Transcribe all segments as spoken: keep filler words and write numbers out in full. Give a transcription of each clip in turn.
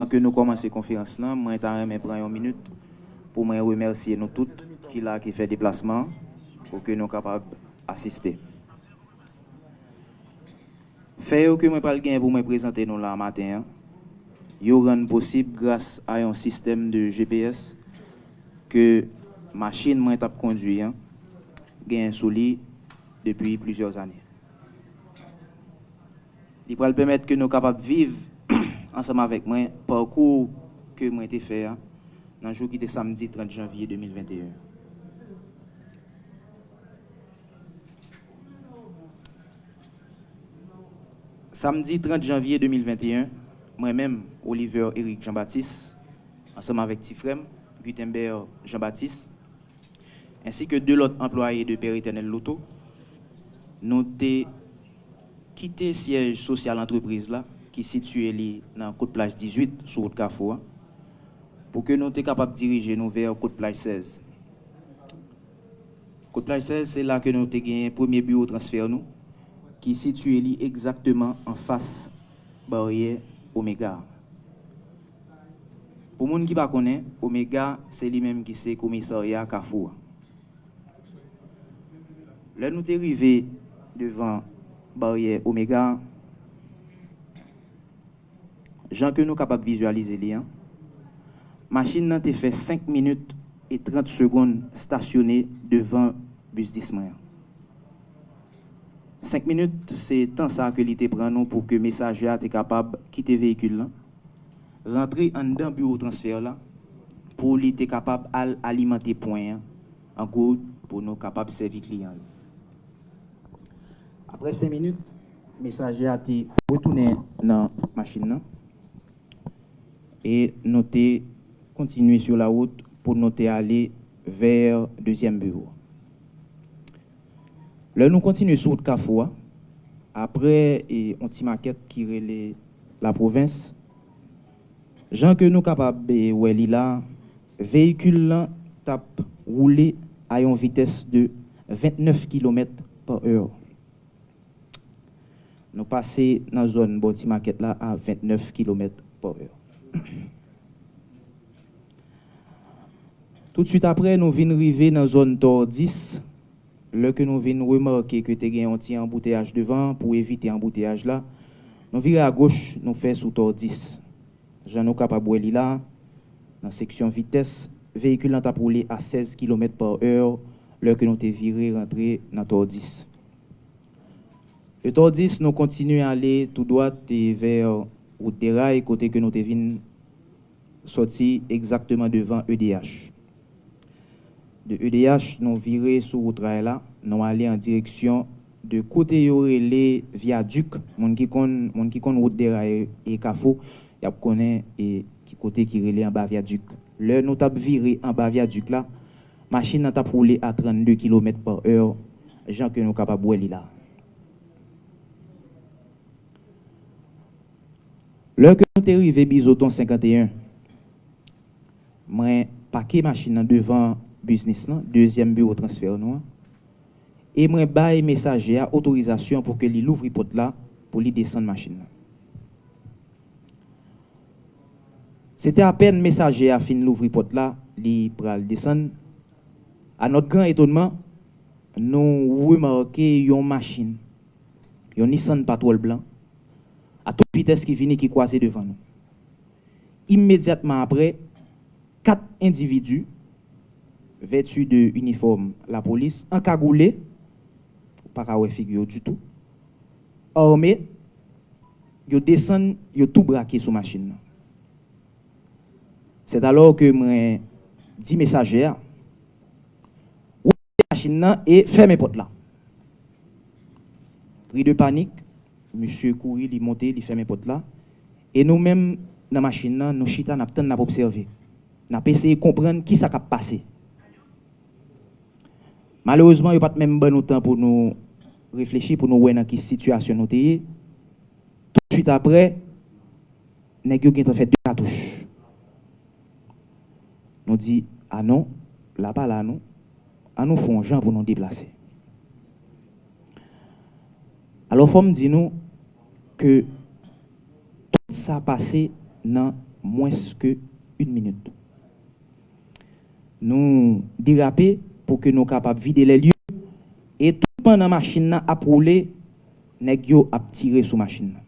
Ke nou kòmanse konferans lan, mwen ta renmen pran yon minit pou mwen remèsye nou tout ki la, ki fè deplasman an, pou ke nou kapab asiste. Fè yo ke mwen pral gen pou mwen prezante nou la maten an, yo rann posib gras a yon sistèm de G P S ke machin mwen t ap kondui an genyen sou li depi plizyè ane. Li pral pèmèt ke nou kapab viv ansanm avèk mwen pakou ke mwen te fè a nan jou ki te samdi trant janvye de mil venteyen. Samdi trant janvye de mil venteyen, mwen menm, Oliver Eric Jean Baptiste, ansanm avèk ti frè m, Gutenberg Jean Baptiste, ensi ke de lòt anplwaye de Pè Etènèl Loto, nou te kite syèj sosyal antrepriz la, ki sitiye li nan Kout Plaj dizuit sou wout Kafou a, pou ke nou te kapab dirije nou vè Kout Plaj sèz. Kout Plaj sèz, se la ke nou te genyen premye biwo transfè nou, ki sitiye li egzakteman anfas baryè Omega. Pou moun ki pa konnen, Omega, se li menm ki se komisarya Kafou a. Lè nou te rive devan baryè Omega, jan ke nou kapab vizyalize li an, machin nan te fè senk minit e trant segonn stasyone devan bis dis mwen an. Senk minit, se tan sa ke li te pran nou pou ke mesaje a te kapab kite veyikil lan, rantre anndan biwo transfè la, pou li te kapab al alimante pwen an, an goud, pou nou kapab sèvi kliyan yo. Apre senk minit, mesaje a te retounen nan machin nan e nou te kontinye sou la wout pou nou te ale vè dezyèm biwo. Lè nou kontinye sou wout Kafou a, apre e, yon ti makèt ki rele Lapwovens, jan ke nou kapab e, wè li la, veyikil lan t ap woule a yon vitès de ventnèf kilomèt pa è. Nou pase nan zòn bò ti makèt la a ventnèf kilomèt pa è. Toutswit apre, nou vin rive nan zòn Tòdis, lè ke nou vin remake ke te gen yon ti anbouteyaj devan, pou evite anbouteyaj la, nou vire agoch, nou fè sou Tòdis. Jan nou kapab wè li la, nan seksyon vitès, veyikil lan t ap woule a sèz kilomèt pa è lè ke nou te vire rantre nan Tòdis. De Tòdis, nou kontinye ale tou dwat e vè wout Deray, kote ke nou te vin sòti egzakteman devan E D H. De E D H, nou vire sou wout ray la, nou ale an direksyon de kote yo rele Vyadik. Moun ki konn, moun ki konn wout Deray e Kafou, y ap konnen e ki kote ki rele anba Vyadik. Lè nou t ap vire anba Vyadik la, machin nan t ap woule a trannde kilomèt pa è, jan ke nou kapab wè li la. Lè ke nou te rive Bizoton senkanteyen, mwen pake machin nan devan biznis lan, dezyèm biwo transfè nou an, e mwen bay mesaje a otorizasyon pou ke li louvri pòt la, pou li desann machin nan. Se te apèn mesaje a fin louvri pòt la, li pral desann. A nòt gran etonman, nou remake yon machin, yon Nissan Patrol blan, a tout vitès ki vini, ki kwaze devan nou. Imedyatman apre, kat endividi, vèti de inifòm lapolis, ankagoule, ou pa ka wè figi yo ditou, ame, yo desann, yo tou brake sou machin nan. Sètalò ke mwen di mesaje a, woule machin nan e fèmen pòt la. Pri de panik, misye kouri, li monte, li fèmen pòt la. E nou menm, nan machin nan, nou chita, n ap tann, n ap obsève. N ap eseye konprann kisa k ap pase. Malerezman, yo pa t menm ban nou tan pou nou reflechi, pou nou wè nan ki sitiyasyon nou te ye. Toutswit apre, nèg yo gentan fè de katouch. Nou di, "A non, la pa la non, an nou fè yon jan pou nou deplase." Alò, fò m di nou ke tout sa pase nan mwens ke yon minit. Nou derape pou ke nou kapab vide lèl yo, e tout pandan machin nan ap woule, nèg yo ap tire sou machin nan.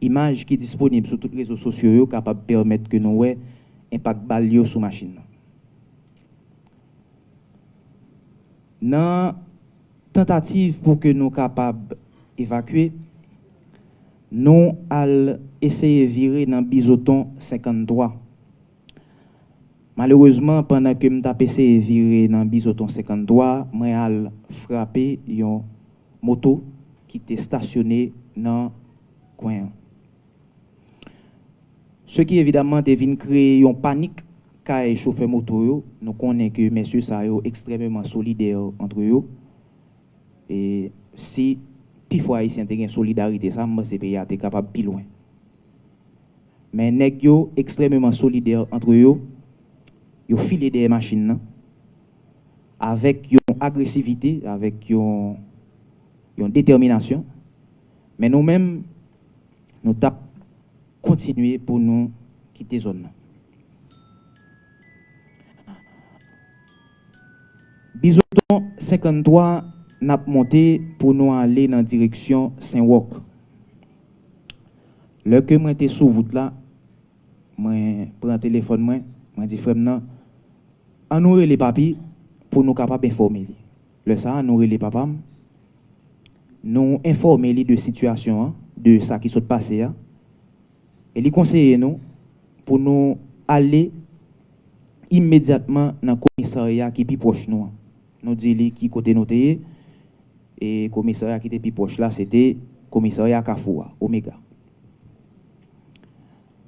Imaj ki disponib sou tout rezo sosyo yo kapab pèmèt ke nou wè enpak bal yo sou machin nan. Nan tantativ pou ke nou kapab evakye, nou al eseye vire nan Bizoton senkanntwa. Malerezman, pandan ke m t ap eseye vire nan Bizoton senkanntwa, mwen al frape yon moto ki te stasyone nan kwen an. Se ki evidaman te vin kreye yon panik kay chofè moto yo. Nou konnen ke mesye sa yo ekstrèmeman solidè antre yo. E si pifò Ayisyen te gen solidarite sa, m panse peyi a te kapab pi lwen. Men nèg yo ekstrèmeman solidè antre yo, yo file dèyè machin nan avèk yon agresivite, avèk yon, yon detèminasyon. Men nou menm, nou t ap kontinye pou nou kite zòn nan. Bizoton senkanntwa, n ap monte pou nou ale nan direksyon Sen Wòk. Lè ke mwen te sou wout la, mwen pran telefòn mwen, mwen di frè m nan, "An nou rele papi pou nou kapab enfòme li." Lè sa a, nou rele papa m, nou enfòme li de sitiyasyon an, de sa ki sot pase a, e li konseye nou pou nou ale imedyatman nan komisarya ki pi pwòch nou an. Nou di li ki kote nou te ye, e komisarya ki te pi pwòch la, se te komisarya Kafou a, Omega.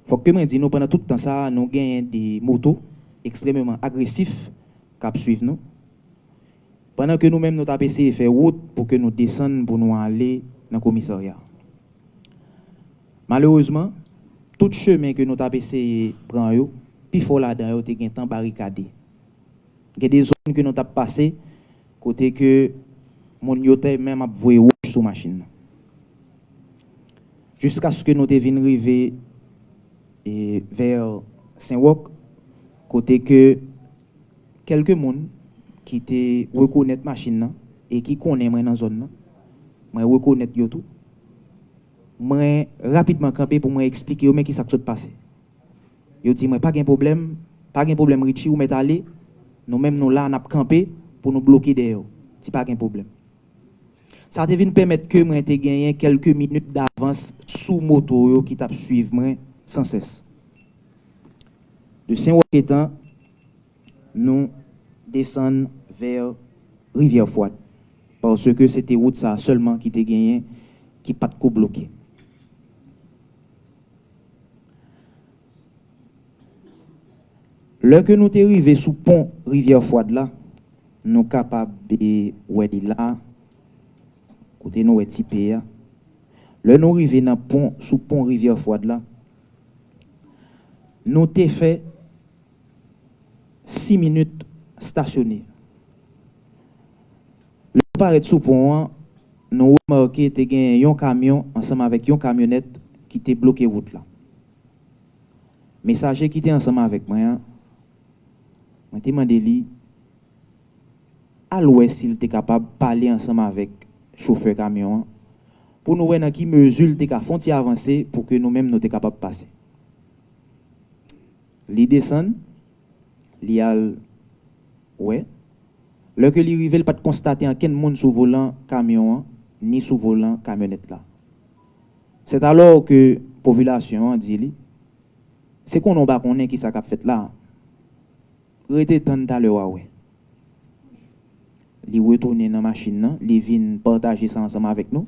Fòk ke mwen di nou, pandan tout tan sa a, nou genyen de moto ekstrèmeman agresif k ap swiv nou. Pandan ke nou menm, nou t ap eseye fè wout pou ke nou desann, pou nou ale nan komisarya. Malerezman, tout chemen ke nou t ap eseye pran yo, pifò ladan yo te gentan barikade. Gen de zòn ke nou t ap pase, kote ke moun yo te menm ap voye wòch sou machin nan. Jiskaske nou te vin rive, e, vè Sen Wòk, kote ke kèlke moun ki te rekonèt machin nan e ki konnen mwen nan zòn nan, mwen rekonèt yo tou. Mwen rapidman kanpe pou mwen eksplike yo men ki sa k sot pase. Yo di mwen, "Pa gen pwoblèm, pa gen pwoblèm, Richie, ou mèt ale. Nou menm, nou la, n ap kanpe pou nou bloke dèyè w." Di, "Pa gen pwoblèm." Sa te vin pèmèt ke mwen te genyen kèlke minit davans sou moto yo ki t ap swiv mwen san sès. De Sen Wòk etan, nou desann vè Rivyè Fwad, paske se te wout sa a sèlman ki te genyen ki pa t ko bloke. Lè ke nou te rive sou pon Rivyè Fwad la, nou kapab, e, wè li la, kote nou wè ti P a. Lè nou rive nan pon, sou pon Rivyè Fwad la, nou te fè sis minit stasyone. Lè nou parèt sou pon an, nou remake te gen yon kamyon ansanm avèk yon kamyonèt ki te bloke wout la. Mesaje ki te ansanm avèk mwen an, mwen te mande li al wè si l te kapab pale ansanm avèk chofè kamyon an, pou nou wè nan ki mezi l te ka fè yon ti avanse pou ke nou menm nou te kapab pase. Li desann, li al wè. Lè ke li rive, li pa t konstate ankenn moun sou volan kamyon an, ni sou volan kamyonèt la. Sètalò ke popilasyon an di li, "Se konnen w pa konnen ki sa k ap fèt la. Rete tann talè w a wè." Li retounen nan machin nan, li vin pataje sa ansanm avèk nou.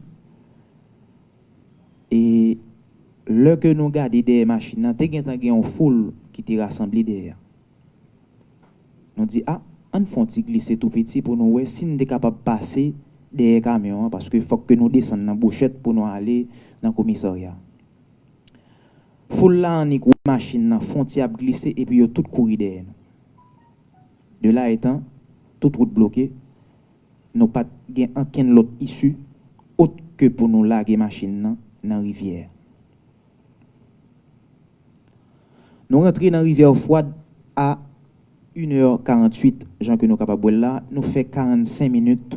E lè ke nou gade dèyè machin nan, te gentan gen yon foul ki te rasanble dèyè a. Nou di, "A, ann fè yon ti glise tou piti pou nou wè si n te kapab pase dèyè kamyon an, paske fòk ke nou desann nan bouchèt pou nou ale nan komisarya." Foul la annik wè machin nan fè yon ti ap glise epi yo tout kouri dèyè nou. De la etan, tout wout bloke, nou pa t gen ankenn lòt isi ot ke pou nou lage machin nan nan rivyè a. Nou rantre nan Rivyè Fwad a inè karanntuit, jan ke nou kapab wè l la, nou fè karannsenk minit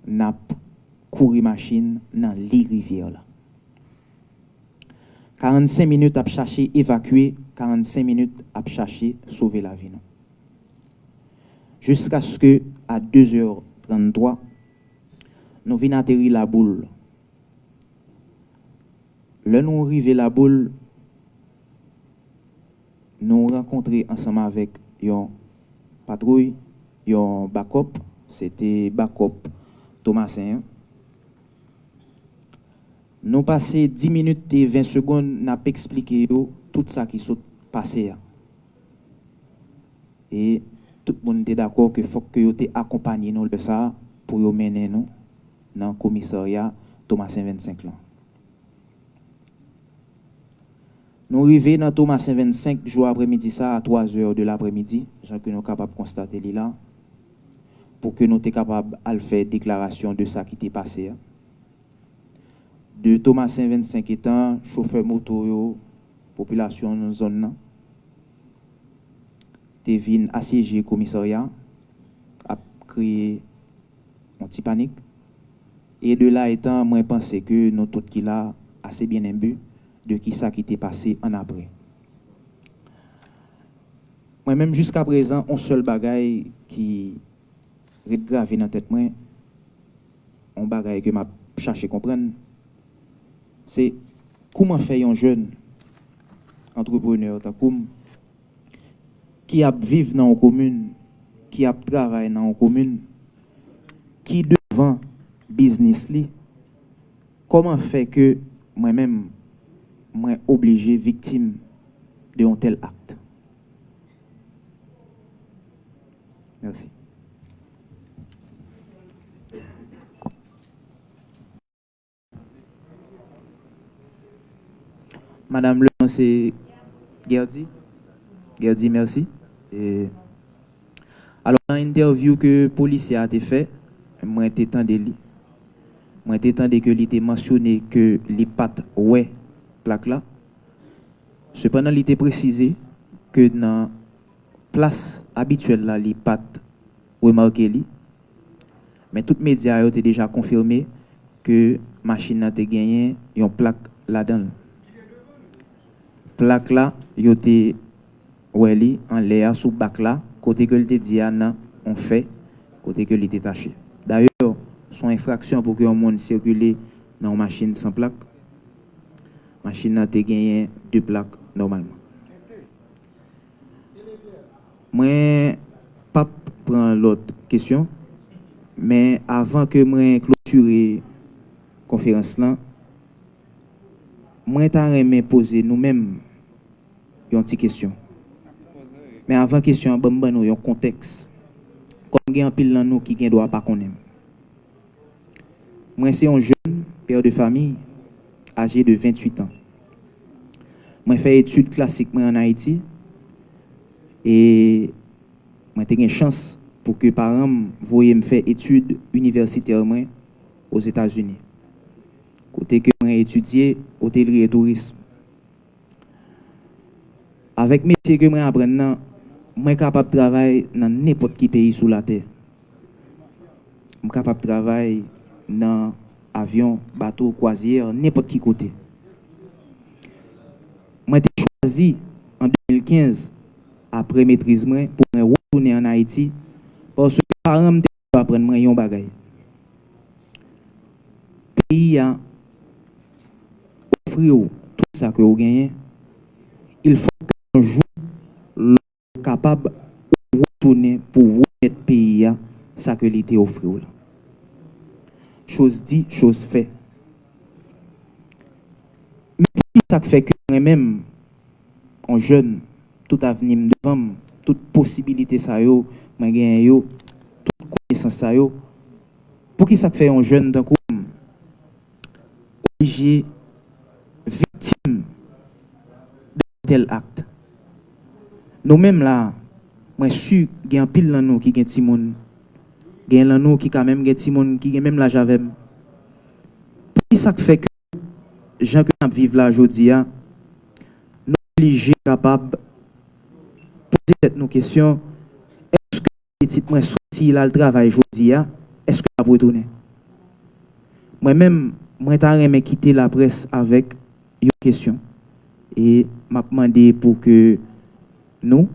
n ap kouri machin nan li rivyè la. Karannsenk minit ap chache evakye, karannsenk minit ap chache sove lavi nou. Jiskaske a de zè tranntwa, nou vin ateri Laboul. Lè nou rive Laboul, nou rankontre ansanm avèk yon patwouy, yon bakòp, se te bakòp Tomasen an. Nou pase dis minit e ven segonn n ap eksplike yo tout sa ki sot pase a. E tout moun te dakò ke fòk ke yo te akonpanye nou lè sa a pou yo mennen nou nan komisarya Tomasen vennsenk lan. Nou rive nan Tomasen vennsenk jou aprèmidi sa a, a twa zè de laprèmidi, jan ke nou kapab konstate li la, pou ke nou te kapab al fè deklarasyon de sa ki te pase a. De Tomasen vennsenk etan, chofè moto yo, popilasyon nan zòn nan, te vin asyeje komisarya, ap kreye yon ti panik. E de la etan, mwen panse ke nou tout ki la ase byen enbe de kisa ki te pase annapre. Mwen menm, jiskaprezan, yon sèl bagay ki ret grave nan tèt mwen, yon bagay ke m ap chache konprann, se kouman fè yon jèn antreprenè tankou m, ki ap viv nan yon komin, ki ap travay nan yon komin, ki devan biznis li, kòman fè ke mwen menm, mwen oblije viktim de yon tèl akt? Mèsi. Madanm, le non se Guerdy. Guerdy, mèsi. E, alò, nan entèvyou ke polisye a te fè, mwen te tande li. Mwen te tande ke li te mansyone ke li pa t wè plak la. Sepandan, li te presize ke nan plas abityèl la, li pa t remake li. Men tout medya yo te deja konfime ke machin nan te genyen yon plak ladan l. Plak la, yo te wè li anlè a sou bak la, kote ke l te di a nan yon fè, kote ke li te tache. Dayè, se yon enfraksyon pou ke yon moun sikile nan yon machin san plak. Machin nan te genyen de plak nòmalman. Mwen p ap pran lòt kesyon, men avan ke mwen klotire konferans lan, mwen ta renmen poze nou menm yon ti kesyon. Men avan kesyon an, ban m ban nou yon kontèks. Kòm gen anpil nan nou ki gen dwa pa konnen m. Mwen se yon jèn pè de famiy, aje de venntuit an. Mwen fè etid klasik mwen ann Ayiti e mwen te gen chans pou ke paran m voye m fè etid inivèsitè mwen Ozetazini, kote ke mwen etidye otelri e tourism. Avèk metye ke mwen aprann nan, mwen kapab travay nan nenpòt ki peyi sou latè. M kapab travay nan avyon, bato, kwazyè, nenpòt ki kote. Mwen te chwazi an de mil kenz, apre metriz mwen, pou mwen retounen ann Ayiti, paske paran m te toujou aprann mwen yon bagay. Peyi a ofri w tout sa ke w genyen, il faut que yon jou, lè w kapab, ou retounen pou w remèt peyi a sa ke li te ofri w la. Chose dit, chose fait. Men poukisa k fè ke mwen menm, yon jèn, tout avni m devan m, tout posibilite sa yo, mwen genyen yo, tout konesans sa yo, poukisa k fè yon jèn tankou m oblije viktim de tèl akt? Nou menm la, mwen si gen anpil nan nou ki gen timoun, gen nan nou ki ka menm gen timoun ki gen menm laj avè m. Poukisa k fè ke jan ke n ap viv la jodi a, nou oblije kapab poze tèt nou kesyon, èske pitit mwen soti l al travay jodi a, èske l ap retounen? Mwen menm, mwen ta renmen kite laprès avèk yon kesyon. E m ap mande pou ke nou,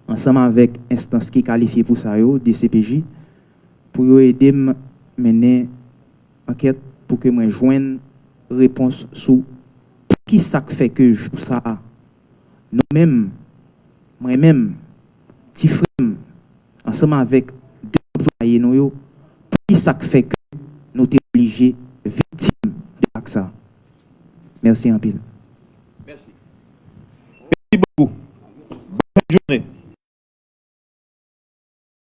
ansanm avèk enstans ki kalifye pou sa yo, D C P J, pou yo ede m mennen ankèt pou ke mwen jwenn repons sou poukisa k fè ke jou sa a, nou menm, mwen menm, ti frè m, ansanm avèk de anplwaye nou yo, poukisa k fè ke nou te oblije viktim de ak sa a? Mèsi anpil. Mèsi. Mèsi bokou. Bòn jounen.